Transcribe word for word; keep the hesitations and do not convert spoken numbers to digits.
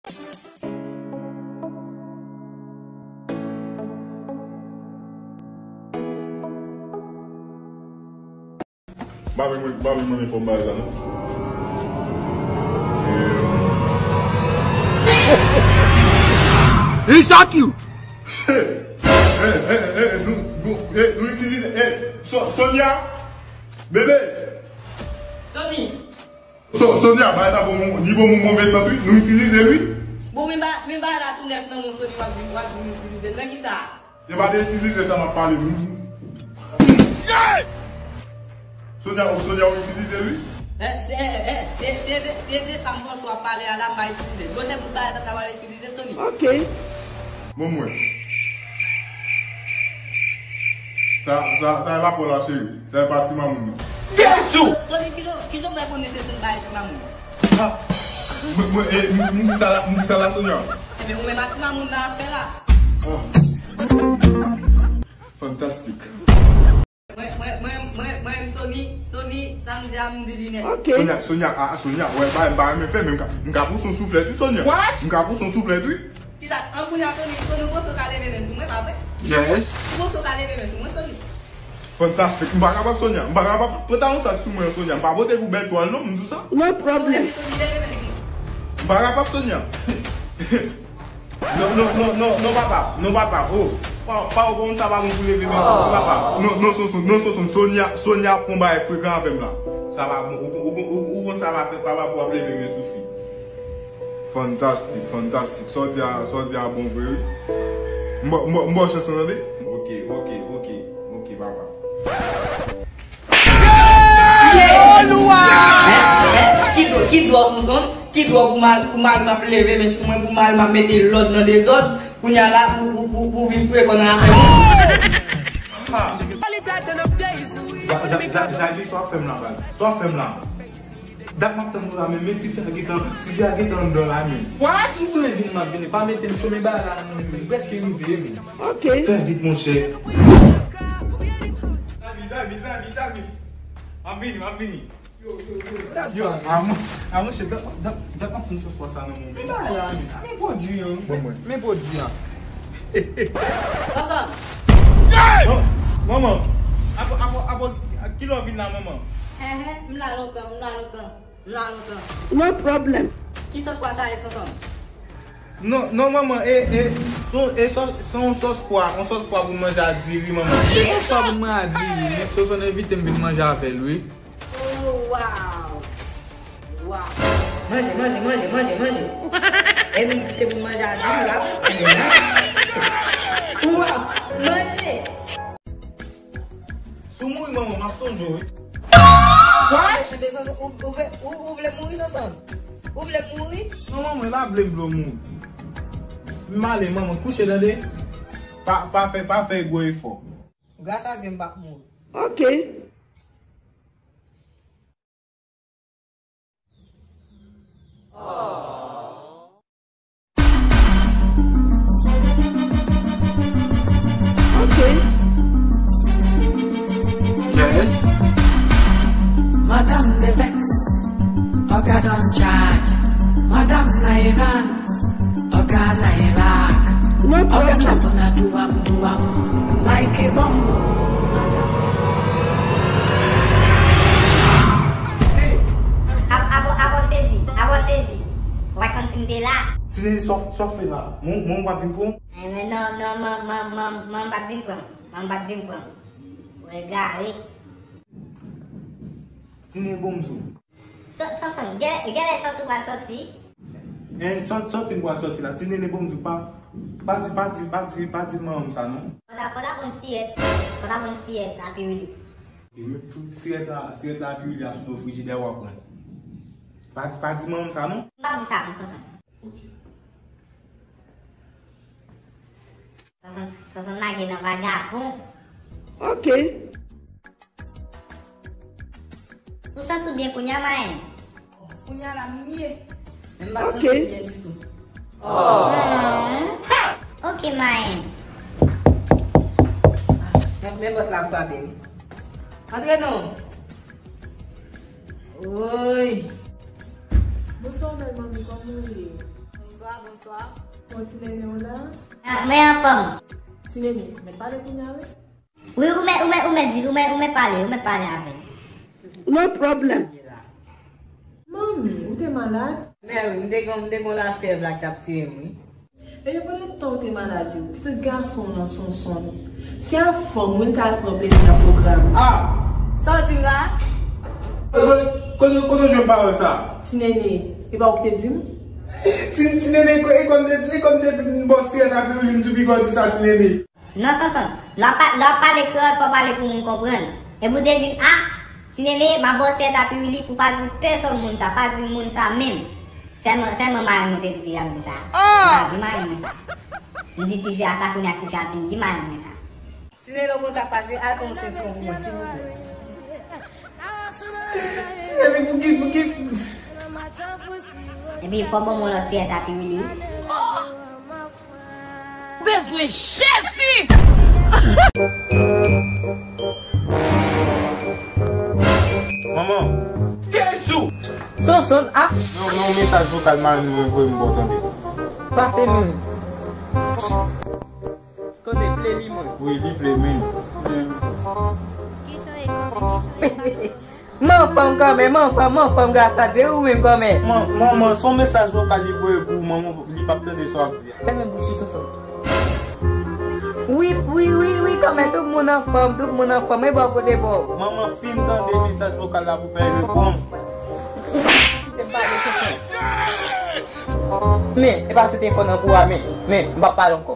Pa vin mwen, pa vin mwen fè m bagay sa non. Li chak you. Hey, hey, hey, hey, nou, nou, hey, nou itilize, hey, So-, Sonia, bebe. Sony. So-, Sonia, bagay sa bon, li bon, bon, move sant, wi. Nou itilize l, wi. Bon, men ba, men bagay la tou nèf nan men w, Sony, w ap di, w ap di m itilize l. Nan ki sa? Se pa de itilize sa m ap pale, non. Sonia, ou, Sonia, ou itilize l, wi. Eh, se, eh, eh, se, se de, se de sa m panse w ap pale a la, m pa itilize l. Bon, se pou bagay sa, sa w al itilize, Sony. Ok. Bon, mwen. Sa, sa, sa e pa pa w la, cheri. Sa e pa ti mamoun nan. Jezi! Sony, ki jan, ki jan w fè konnen se sèl bagay ti mamoun? Ah. Mwen, mwen, eh, m, m di sa la, m di sa la, Sonia. Ebyen, ou menm ak ti mamoun nan ap fè la. Ah. Fantastik. Mwen, mwen, mwen, mwen, mwen, Sony, Sony, sa m di a, m di li nèt. Ok. Sonia, Sonia, ah, Sonia, wè, m pa, m pa renmen fè, men m ka, m ka pouse yon souflèt, wi, Sonia. What? M ka pouse yon souflèt, wi. Kisa, an kounye a, Sony, Sony, ou panse w ka leve men sou mwen, pa vre? Yes. Ou panse w ka leve men sou mwen, Sony? Fantastik. M pa kapab, Sonia. M pa kapab. Pran talon sa k sou mwen, Sonia. M pa pote pou bèl twal, non, m di w sa. No problem. Sony, leve men sou mwen. M pa kapab, Sonia. Non, non, non, non, non, papa. Non, papa. Oh. Pa, pa, pa, sa pa bon pou leve men sou mwen, papa. Non, non, Sonson, non, Sonson. Sonia, Sonia ap fè yon bagay frekan avè m la. Sa pa bon. Ou, ou, ou, ou, ou konn sa pa fè, papa, pou ap leve men sou fi. Fantastik, fantastik. Sa w di a, sa w di a bon vre, wi. M ba, m ba, m ba w chans lan, tande. Ok, ok, ok, ok, papa. Ki dwa, ki dwa, Sonson? Ki dwa pou mal, pou mal m ap leve men sou mwen, pou mal m ap mete lòd nan dezòd? Kounye a la, pou, pou, pou, pou vin frekan nan afè moun. Ha! Sa, sa, sa, sa, sa w ap fè m la, baz? Sa w ap fè m la? Dat m ap tann ou la, men, men tifi a gentan, tifi a gentan anndan la, men. What? M sou vin, m ap vini, pa mete m cho, men bagay la, m, m prèske rive, men. Ok. Fè vit, monchè. Zabi, zabi, zabi, zabi. M ap vini, m ap vini. Yo, a, mon, a, monchè, dat, dat, dat m ap tann sòs pwa sa nan moman. Men bagay la, men. A, men pwodui an. Bon, mwen. Men pwodui an. Papa. Non, manman. Apo, apo, apo, kilè w vin la, manman? Enhen, m la lontan, m la lontan, m la lontan. No problem. Ki sòs pwa sa ye, Sonson? Non, non, manman, e, e, se, e, se, se yon sòs pwa, yon sòs pwa pou n manje a diri, manman. Se sòs pwa pou n manje a diri, wi. Sonson envite m vin manje avè l, wi. Oh, wow. Wow. Manje, manje, manje, manje, manje. E menm si se pou manje a di, la. Wow. Manje. Si w mouri, manman, m ap sonje w, wi. What? Mesye, bezwen, ou, ou, ou, ou vle mouri, Sonson? Ou vle mouri? Non, manman, e pa vle m vle w mouri. M ale, manman, kouche, tande. Pa, pa fè, pa fè gwo efò. Gras a Dye, m p ap mouri. Ok. Ok. Yes. Madam Devex, Oga Don Charge, Madam Nairan. Oga na Irak. No problem. Oga Safana do am, do am like a bomb. Ap, ap, ap sezi, ap sezi. Ou pa t konn si m te la. Tine, sa w, sa w fè la? Mon, mon pa t vin pran w? Eh, men non, non, man, man, man, man pa t vin pran m. Man pa t vin pran m. Ou egare. Tine, bon m di w. Sonson, genlè, genlè sòti w pral sòti. En, sòti, sòti m pral sòti la. Ti Nene, bon m di w pa, pa di, pa di, pa di, pa di manman m sa non. Fò ta, fò ta pran sirèt, fò ta pran sirèt la piwili. E met tout sirèt la, sirèt la piwili a sou do frijidè w ap pran. Pa, pa di manman m sa non. M p ap di sa non, Sonson. Ok. Sonson, Sonson lage nan vagabon. Ok. Ou santi w byen kounye a, Mayen? Kounye a la m byen. Men m pa santi m byen ditou. Hmm. Ok, Mayen. Men, men pòt la frape wi. Antre non. Woy. Bonswa bèl manmi, kòman w ye? Bonswa. Bon, ti nene w la? Ah, mwen anfòm. Ti nene, mèt pale kounye a, wi. Wi, ou mèt, ou mèt, ou mèt di, ou mèt, ou mèt pale, ou mèt pale avè l. No problem. Manmi, ou te malad? Mè wi, m te gon, m te gon lafyèv la k t ap tiye m, wi. Ebyen, pandan tan ou te malad yo, pitit gason w nan Sonson, se avè w wi l t al pran plezi nan pwogram. Ah! Sa w di m la? Kote, kote, kote w jwenn pawòl sa? Ti nene, e pa ou ki te di m? Ti, ti nene, e kòm te, e kòm te bò sirèt a piwili m tou piko di sa, ti nene. Non, Sonson, lè w ap, lè w ap pale kreyòl, fò w pale pou moun konprann. Epi w te di m, ah, ti nene, m ap bò sirèt a piwili pou w pa di pèsonn moun sa, pa di moun sa menm. Sèlman, sèlman mari m mwen te di fi a m di sa. M pa di mari mwen sa. M di tifi a sa, kounye a tifi a vin di mari mwen sa. Si Nene w konn sa k pase, al pran yon sentwon pou mwen, silvouplè. Ti nene, pouki, pouki? Epi, fò ban mwen lòt siyèt a piwili. Bezwen Jezi! Manman. Jezi! Sonson, ah! Non, non, mesaj vokal mari mwen voye m ba w tande. Pase nou. Kote, play li mwen. Wi, li play, men. Man fanm kòmè, man fanm, man fanm gras a Dye, ou menm kòmè. Man, manman, se yon mesaj vokal li voye pou ou, manman, li p ap tande sa w ap di a. Fèmen bouch ou, Sonson. Wi, wi, wi, wi, kòmè, tout moun anfòm, tout moun anfòm, e bò kote bò. Manman fin tande mesaj vokal la pou fè repons. Kite m pale, Sonson. Men, e pa se telefòn nan pou a, men, men, m p ap pale ankò.